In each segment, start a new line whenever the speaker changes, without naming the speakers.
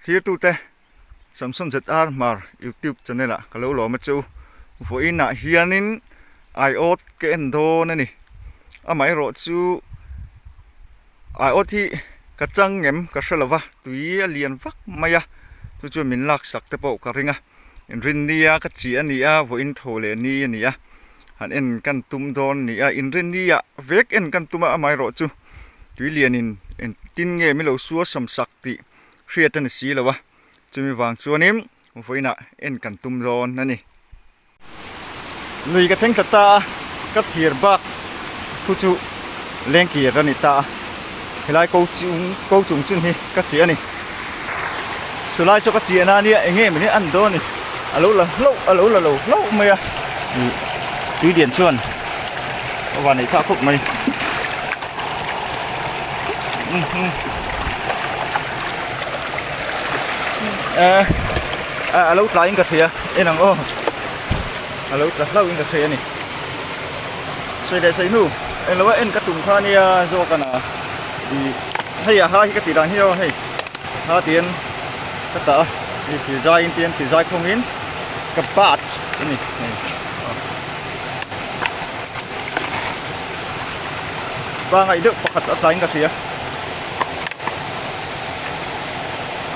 Thirtute Samson ZR Hmar YouTube channel ah ka lo lawm a chu. Vawiin ah hianin aiawt ka en dawn a ni. Amaherawh chu aiawt hi ka chang ngem ka hre lova tui a lian vak mai a chu chuan min laksak te pawh ka ring a. Inrinnia ka chi a ni a vawiin tho leh ni a ni a han en kan tum dawn a ni a inrinnia vek en kan tum a amaherawh chu tui lianin engtin nge min lo suasam sak tih hriat a ni si lo a chumi vang chuanin vawiinah en kan tum dawn a ni. Lui ka thleng thla ta a, ka thir bak thu chu lengkir a ni ta a, helai ko chung ko chung chun hi ka chiah a ni. Chulai saw ka chiah na nia eng nge min hi an dawn a ni, a lo la hlauh a lo la lo hlauh mai a, ih tui lian chuan a van ei thlak khawp mai. A lo tlaiin ka hria en ang aw a lo tla hlauhin ka hria a ni sawi leh sawi hnu englo a en ka tum kha ania zawk a na ih hei a ha hi ka tih dan hi aw hei ha tihian ka tah a hei thir zaiin tihian thir zai khawngin ka bat a ni hei. Pangai deuh pakhat a tlaiin ka hria.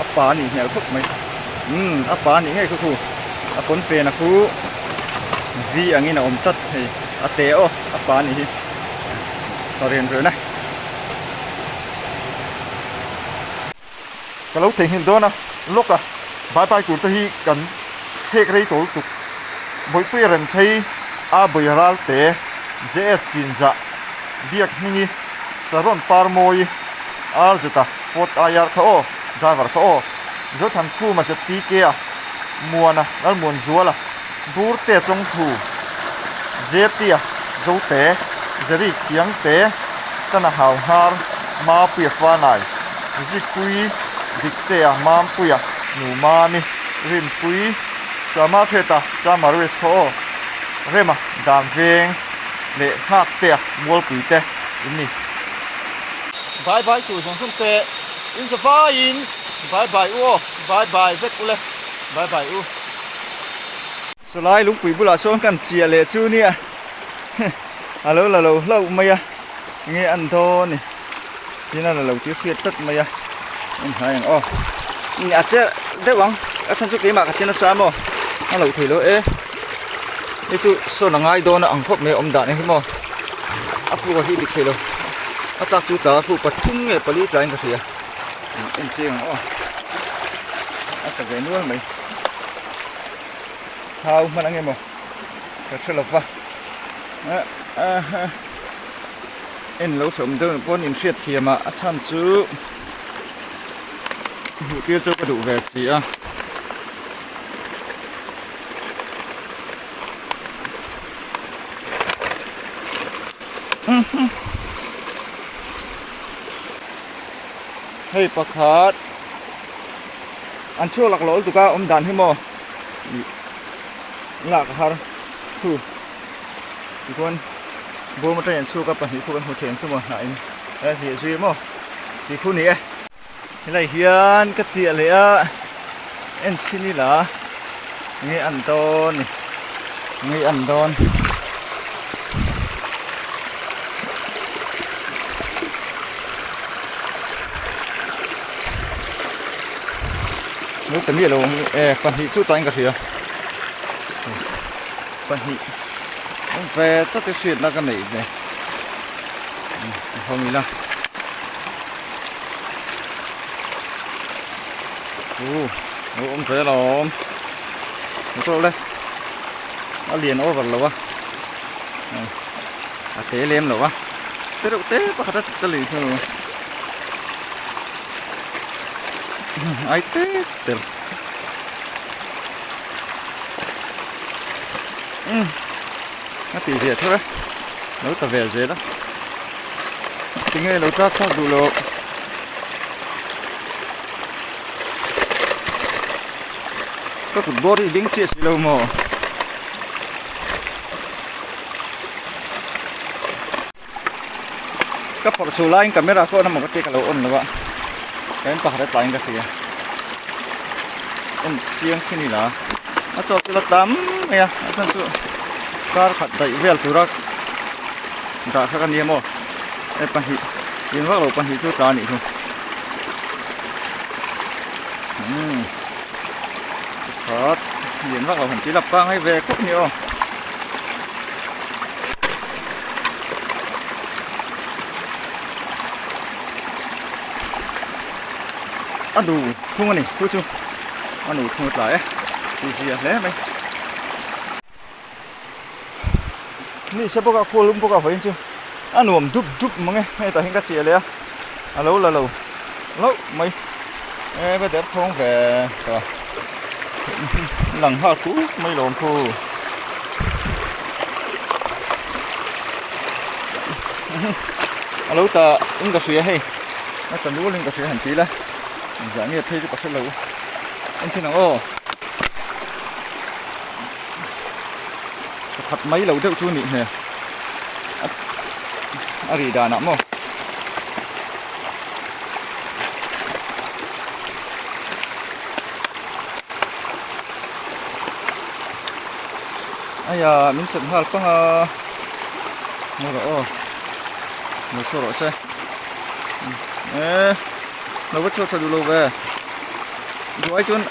A pa a nih hmel khawp mai. Umm a pa a nih ngei kha khu. A pawn pen a khu V angin a awm tlat hei. A te aw a pa a nih hi. Ka rian reng a. Ka lo theihnghilh dawn a, lawk a, bye bye tur te hi kan phek rei tawh lutuk. Bawihpuia Remthei, A Bawi Ralte, JS Chinzah, Biak Hmingi, Saron Parmawi, RZ-a, Ford IR kha aw, driver kha aw, Zothankhuma ZTK-a, Muana, Lalmuanzuala, Burte Chawngthu, Zetia, Zote, Zeri Khiangte, Tana Hauhnar, Mapuia Fanai, Zikpui, Diktea, Mampuia, Numami, Rinpui, Chama Hreta, Chama Risk khaw aw, Rema, Danveng leh Nghaktea, Mualpui te in ni. Bye bye tur zawng zawng te in za vaiin bye bye u aw, bye bye vek ule, bye bye u. Sawlai lungpui bulah sawn kan chiah leh chu nia a lo la lo hlauh mai a enge an dawn ni tin a la lo tih hriat tlat mai a en hnai ang aw a che deuh ang a chhan chu keimah ka che nasa maw a lo thei lo e hei chu sawn a ngai dawn a ang khawp mai a awm dan hi maw a puk a hi dik thei lo a tlak chu tla a puk pathum nge pali tlaiin ka hria en chiang ang aw a tla ve nual mai. Thau hman ang emaw ka hre lova en lo hreawm deuh pawn in hriat thiam a a chhan chu hmuh tir chu ka duh ve si a. Hei pakhat. An chhuak lak lawh lutuk a awm dan hi maw ih lak a har thu tichuan bawm atangin an chhuak a pahnih khu kan hmu thei ang chu maw hnah in a hliah zui maw tih khu ni e helai hian ka chiah leh a en chhin ila nge an dawn ni nge an dawn. Lo ta miah lo ang e pahnih chu tain ka hria pahnih awm ve tlat i hriatna ka neih ve hawng ila u lo awm ve alawm motor le a lian over lo a a te lem lo a te reuh te pakhat a ta lui hnu ai te tel um a tih zia thar a lo ta vel zel a tinge lo tlak thlak duh loh ka kut bawr hi ding chiah si lo maw. Ka phawrh chhuh laiin camera pawh an awm ka tia ka lo on lo a, ka en pakhat a tlaiin ka hria. en chiang chin ila a chaw chu la tam mai a a chhan chu kar khat daih vel tura dah kha ka nia maw e pahnih in vak lo pahnih chu tla a nih chu umm pakhat lian vak lo han ti lap ta ngai ve khawp a ni aw. A nu thung a ni chu chu a nu thung a tlai e tih zia hle mai ni se bawk a khual lum bawk a vawiin chu a nuam dup dup mang e hei tah hian ka chiah leh a a lo la lo hlauh mai e va der thawng ve ta lang nghal kuk mai lawm khu. A lo ta in ka hria hei a ta nual in ka hria han ti ila engzah nge phei chu ka hre lo en chin ang aw pakhat mai lo deuh chu nih hmel a ri danah maw. Aya min chep nghal pang a ngaw rawh aw lo chhuak rawh se e lo va chhuak tha duh lo ve duai chuan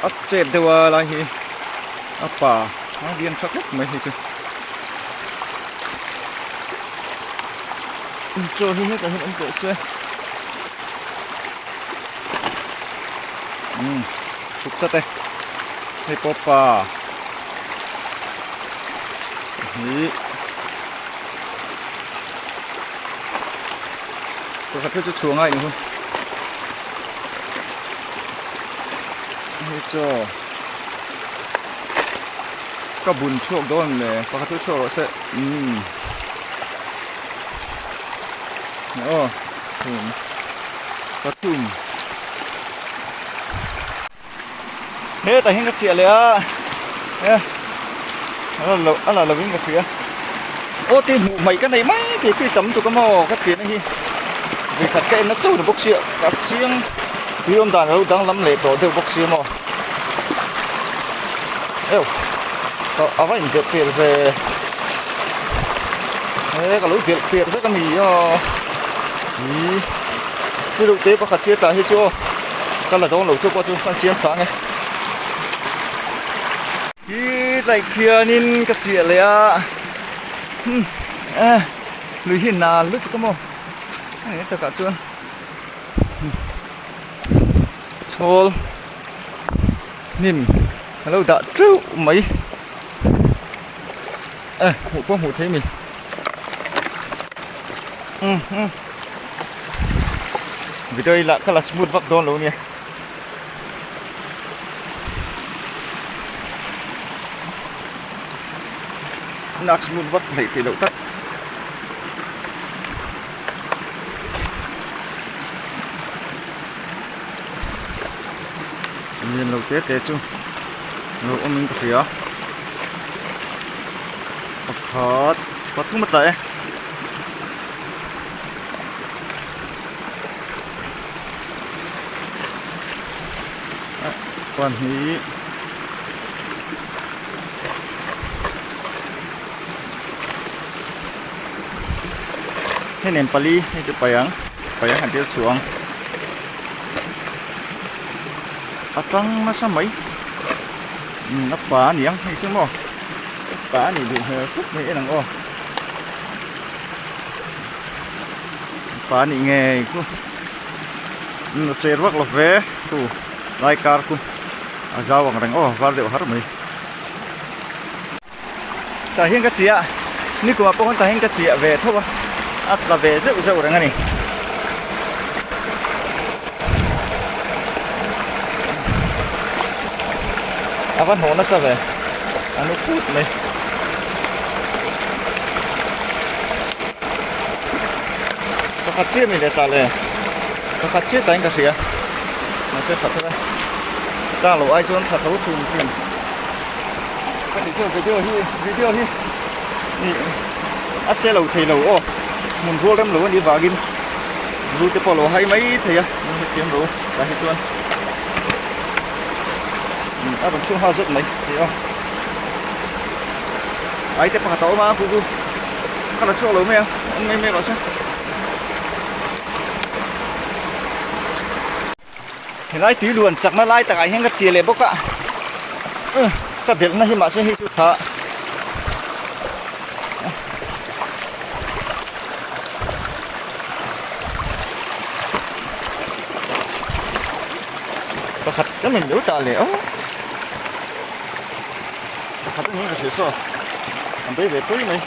a chep deuh a lai hi a pa a lian tha khawp mai hei chu chaw hi hetah hian awm tawh se umm chuk chat e hei pawh pa hi pakhat hi chu chhuah ngai ni hu hei chaw ka bun chhuak dawn le pakhat chu chhuak rawh se umm aw thum pathum hetah hian ka chhiah leh a e a la lo a la lovin ka hria aw tui hmuh hmaih ka nei mai tih tui tam tuk a maw ka chhiahna hi vawikhat ka en na chauh ni bawk sia ka chiang tui awm dan a lo danglam leh tawh deuh bawk sia maw eu a va indelh pial ve e ka lo delh pial vek a ni a ih chu deuh te pakhat chiah tah hi chu aw ka la dawn lo chu pawh chu an siam chang e hi tlaih khianin ka chiah leh a hmm e lui hi nal lutuk a maw hei takah chuan chhawl hnim a lo dah teuh mai e hmuh pawh hmuh theih a ni umm umm video hi lah kha la smooth vak dawn lo nia lak smooth vak hleih theih loh tak lian lo te te chu lo awm in ka hria pakhat pathum a tla e. Pahnih hei nen pali hei chu paih ang paih ang han tir chhuah ang a tang nasa mai umm a pa a ni ang hei chu maw a pa a nih duh hmel khawp mai en ang aw. Pa nih ngei khu a cher vak lo ve khu lai kar khu a zau ang reng aw var deuh har mai tah hian ka chiah nikumah pawh khawn tah hian ka chiah ve tho a a tla ve zeuh zeuh reng a ni. A va hnawh nasa ve a nu phut mai. Pakhat chiah mi leh ta le pakhat chiah tain ka hria mahse tha thar a ta lo ai chuan tha tho hrim hrim ka tih chuan video hi video hi ih a che lo thei lo aw hmun rual rem lo a nih vangin lu te pawh a lo hai mai thei a hetiang ro tah hi chuan. A rawn chhung nghal zawt mai ti a. Ai te pakhat a awm a, khu chu ka la chhuak lo mai a, awm mai mai rawh se. Helai tui luan chakna lai takah hian ka chiah leh bawk a, ka delhna hi mahse hei chu tha. Pakhat ka min lo tah leh aw pakhat a ni ka hria saw an bei ve pui mai.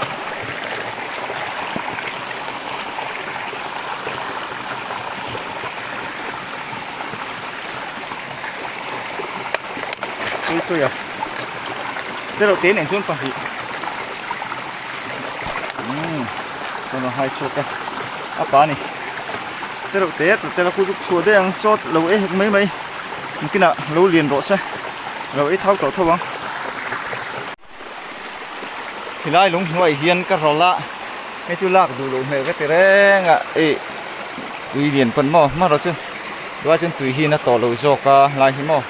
Tui tui a te reuh te nen chuan pahnih umm chuan a hai chhuak a a pa a ni te reuh te tla tel a khu chu chhuah daih ang chaw lo ei hek mai mai nakinah lo lian rawh se lo ei thau tawh tho ang. Helai lung hnuaiah hian ka rawlh a hei chu lak duh loh hmel ka ti reng a ih tui lian pawn maw hmanraw chu tunah chuan tui hi na tawh lo zawk a helai hi maw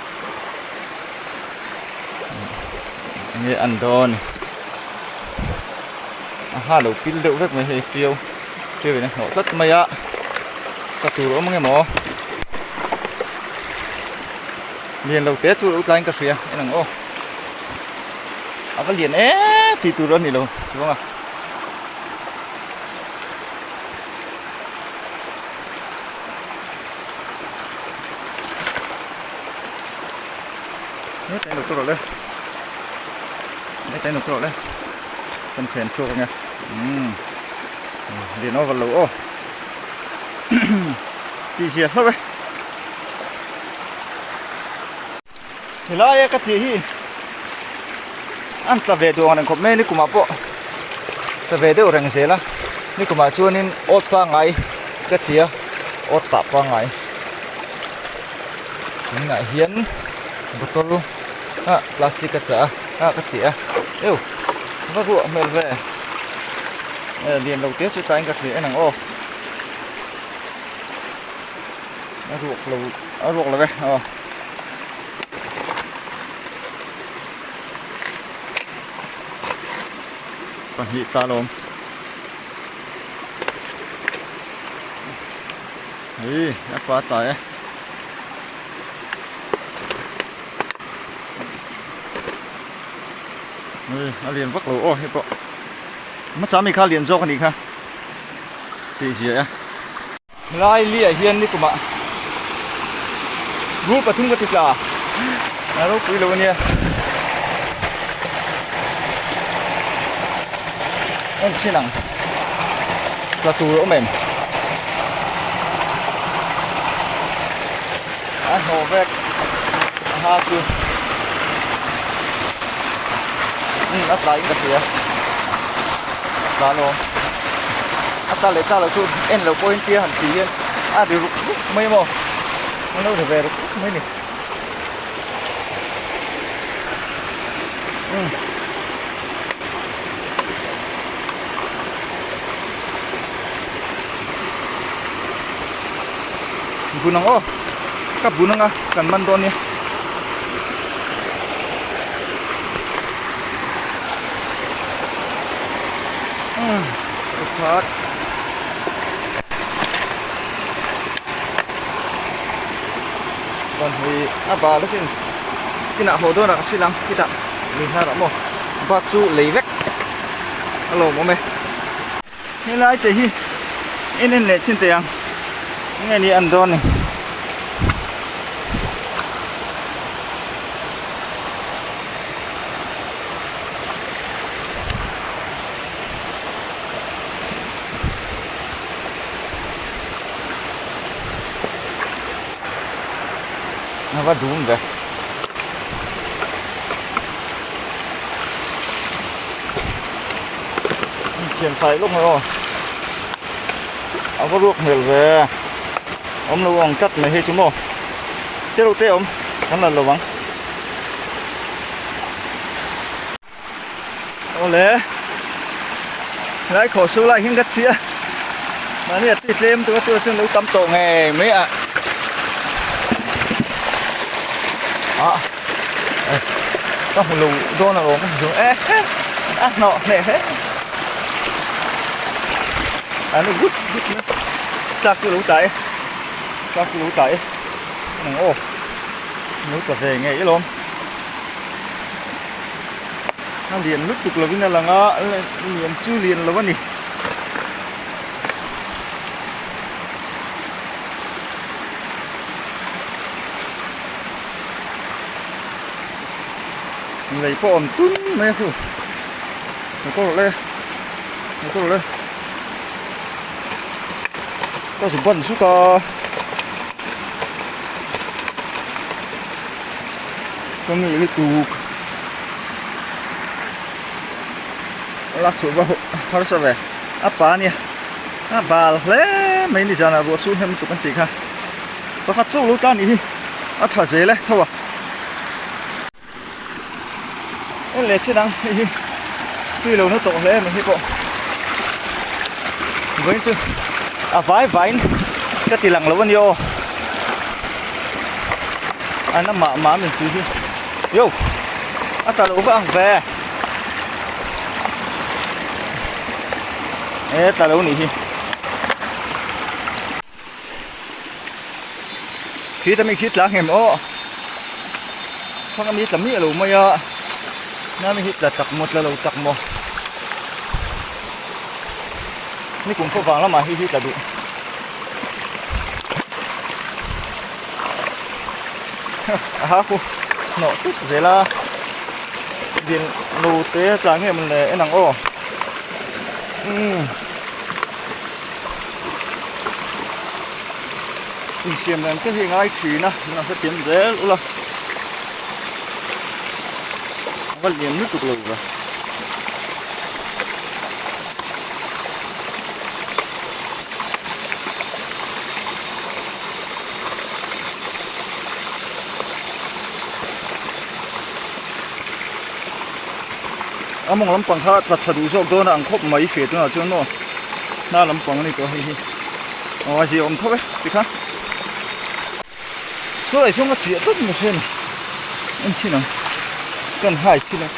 enge an dawn a ni a ha lo pil deuh vek mai hei tiau tiau in a hnawh tlat mai a ka tur awm ang emaw lian lo te chu lo tlaiin ka hria en ang aw. A va lian e tih tur a ni lo chuang a. Hetlai lo tur le hetlai lo tur le kan phen chhuak ang e umm lian over lo aw tih zia hlauh e. Helai a ka thih hi an tla ve duh ang reng khawp mai a ni kumah pawh tla ve deuh reng zel a ni kumah chuanin awt pangngai ka thi a awt tah pangngai tunah hian bottle ah plastic a chah a ah ka cheh a eu va ruah hmel ve eh lian lo te chu tlaiin ka hria en ang aw a ruak lo a ruak lo e aw. Pahnih tla lawm hei a pa tla e hei a lian vak lo aw hei pawh hmasa mi kha lian zawk a nih kha tih zia e. Helai liah hian nikumah rul pathum ka ti tla a ropui lo ania en chhin ang tla tur a awm em a hnawh vek a ha chu umm a tlaiin ka hria a tla alawm. A ta leh ta loh chu en loh pawhin tia han tih hian a ri ruk ruk mai maw an lo ri ve ruk ruk mai a ni umm bun ang aw ka bun anga kan man dawn nia. Pakhat chuan hei a bal asin kinah haw dawnah ka sil ang khitah lui hnar ah maw bak chu lei vek a lawmawm e helai te hi en en leh chin teh ang enge ni an dawn ni. A va dum ve. Thian fai lawk mai aw. A va ruak hmel ve. Awm lo ang tlat mai hei chu maw. Te reuh te awm kan la lo ang. Awle helai khawh su lai hian ka chhia mahni a tui tlem tura chu chuan lo tam tawh ngei mai a ah. Ka hmu lo dawn alawm ka hmu chu e he a hnawh hneh hle a nu gut gut mai tlak chu lo tla e tlak chu lo tla e nang aw lo tla ve ngei alawm a lian lutuk lovin a lang a lian chu lian lo a ni. Lei pawh awm tun mai a khu motor le motor le ka zu ban zuk a ka ngei lutuk lak chhuah va harsa ve a pa ania a bal hle mai nizanah ruah chhung hnem lutuk an tih kha. Pakhat chauh lo tlan nih hi a tha zel e tho a. En leh chin ang hei hi tui lo na tawh hle mai hi pawh. Vawiin chu a vai vaiin ka ti lang lo a ni aw. An a mah mah min tui hi yo a tla lo vak ang ve. E tla lo nih hi. Khi ta mi khi tla ngem aw thlang ami tla miah lo mai a na mi hi tla tak maw tla lo tak maw ni kum khaw vang lamah hi hi tla duh a ha khu hnawh tut zel a din lo te tla ngem le en ang aw umm. Insiam dan te hi ngai thin a tunah hre tiam zel ula a va lian lutuk lo ve. A mawng lampang kha tla tha duh zawk dawn a ang khawp mai hria tunah chuan maw hna lampang a ni tawh hei hi aw a zia awm tho e tikha saw lei chhung a chiah tlat mai chen en chhin ang kan hai chhin ang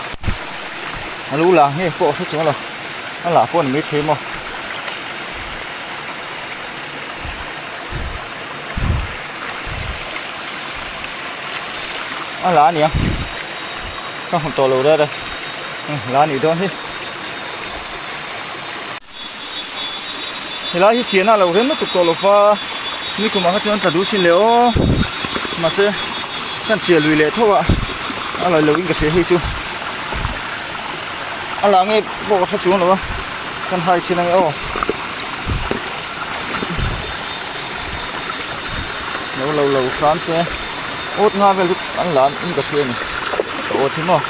a lo la nge pawh a hre chuang lo a lah pawh a ni maithei maw. A la ania ka hmu tawh lo rêr e la anih dawn hi helai hi chiahna a lo rem lutuk tawh lo va nikum ah kha chuan tla duh sin leh aw mahse kan chiah lui leh tho a a la lo in ka hria hei chu a lah nge pawh ka hre chuang lo a kan hai chhin ange aw. Lo lo lo hram se awt nga vel chu an la in ka hria a ni ka awt hi maw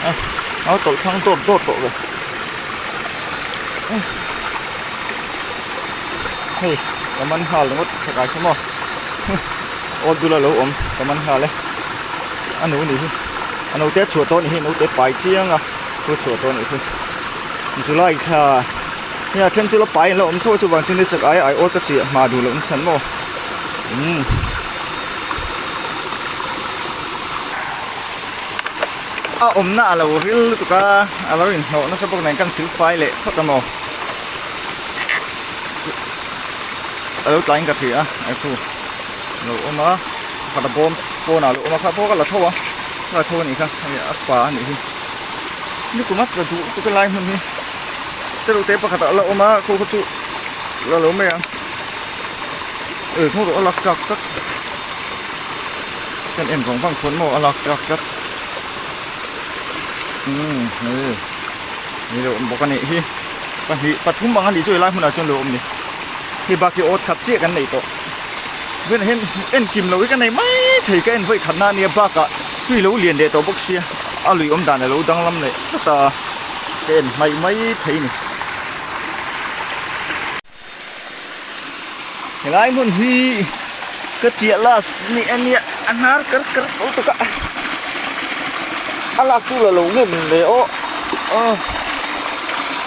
a a tawlh thang dawt dawt tawh ve hei ka man nghal ringawt thlakai kha maw awt bula lo awm ka man nghal e a nu nih hi a naute a chhuah tawh a nih hi a naute pai chiang a thu chhuah tawh a nih hi July thla hei a then chu la pai an la awm tho a chuvang chuan chak ai ai awt ka chiah hma duh loh na chhan maw umm a awmna a lo ril lutuk a a lo inhnawh nasa bawk nen kan sil fai leh phawt a maw a lo tlaiin ka hria a ai khu a lo awm a pakhat a bawm pawnah a lo awm a kha pawh ka la tho a ka la tho a nih kha hei a pa a nih hi. Ni kum a tla duh lutuk a lai hmun hi tereuh te pakhat ah a la awm a khaw kha chu la lo mai ang eh khaw rawh a lak tlak tlat kan en vang vang khawn maw a lak tlak tlat umm hei ni lo awm bawk a nih hi pahnih pathum ang a nih chu helai hmunah chuan lo awm ni hei bak hi awt khat chiah kan nei tawh vawiinah hian en kim loh hi ka nei mai thei ka en vawi khatna a nia bakah tui lo lian leh tawh bawk sia a lui awm dan a lo danglam leh tlat a ka en hmaih mai thei a ni. Helai hmun hi ka chiah las ni a nia a hnar kar kar tawh lutuk a a lak chu la lo ngem le aw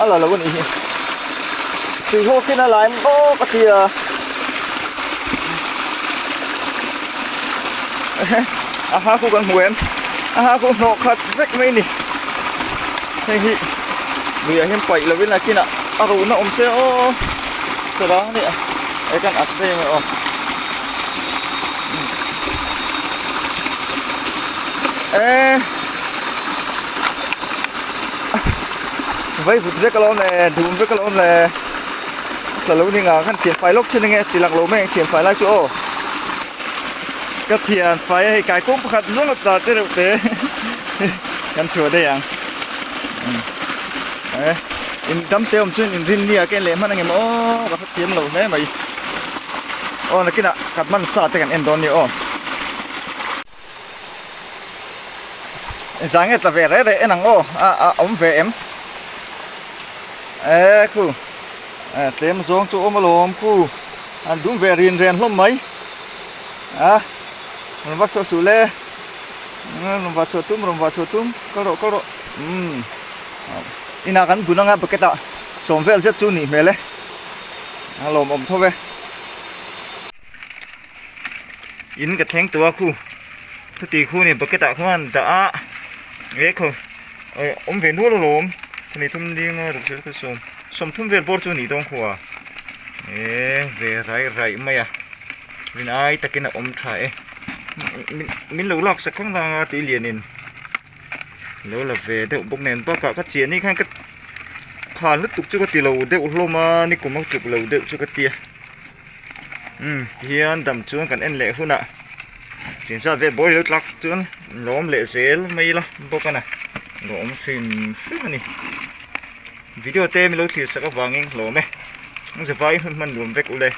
a la lo a nih hi tui hawk in a lai bawk a tia. A ha khu kan hmu em? A ha khu hnawh khat vek mai ni. Hei hi luiah hian paih lovin a kinah a ruhna awm se aw sarang a nia he kan ak daih mai aw. Eee Vaivut vek alawm le dum vek alawm le tla lo ni nga khan thian fai lawk chin ange ti lang lo mai ang thian fai lai chu aw ka thian fai a hei kai kawng pakhat zawng a tla te reuh te kan chhuah daih ang e in dam te awm chuan in rin nia ka en leh hman angem aw ka hrethiam lo hle mai aw nakinah ka hman sa te kan en dawn nia aw. Zai nge tla ve reh reh en ang aw a a awm ve em e khu e tlem zawng chu awm alawm khu an dum ve rin ren hlawm mai a rawn vak chhuah suh le rawn vah chhuah tum rawn vah chhuah tum kal rawh kal rawh umm inah kan bun anga bucket ah sawm vel zet chu nih hmel e a lawmawm tho ve. In ka thleng tawh a khu chuti khu ni bucket ah khuan dah a e khaw eh awm ve nual alawm hemi thum ding a ruk zel ka sawm sawmthum vel bawr chu a nih dawn khu a e ve rai raih mai a rin ai takin a awm tha e min min lo lak sak khang vang a tih lianin lo la ve deuh bawk nen bakah ka chian ni khan ka khan lutuk chu ka ti lo deuh hlawm a nikum a tluk lo deuh chu ka tia. Umm tihian dam chuan kan en leh hunah thingzat vel bawr ilo tlak chuan lawm leh zel mai ila bawk a na lawm hrim hrim a ni video te milo thlir sak avangin hlawm e ang zavai hun hman nuam vek ule.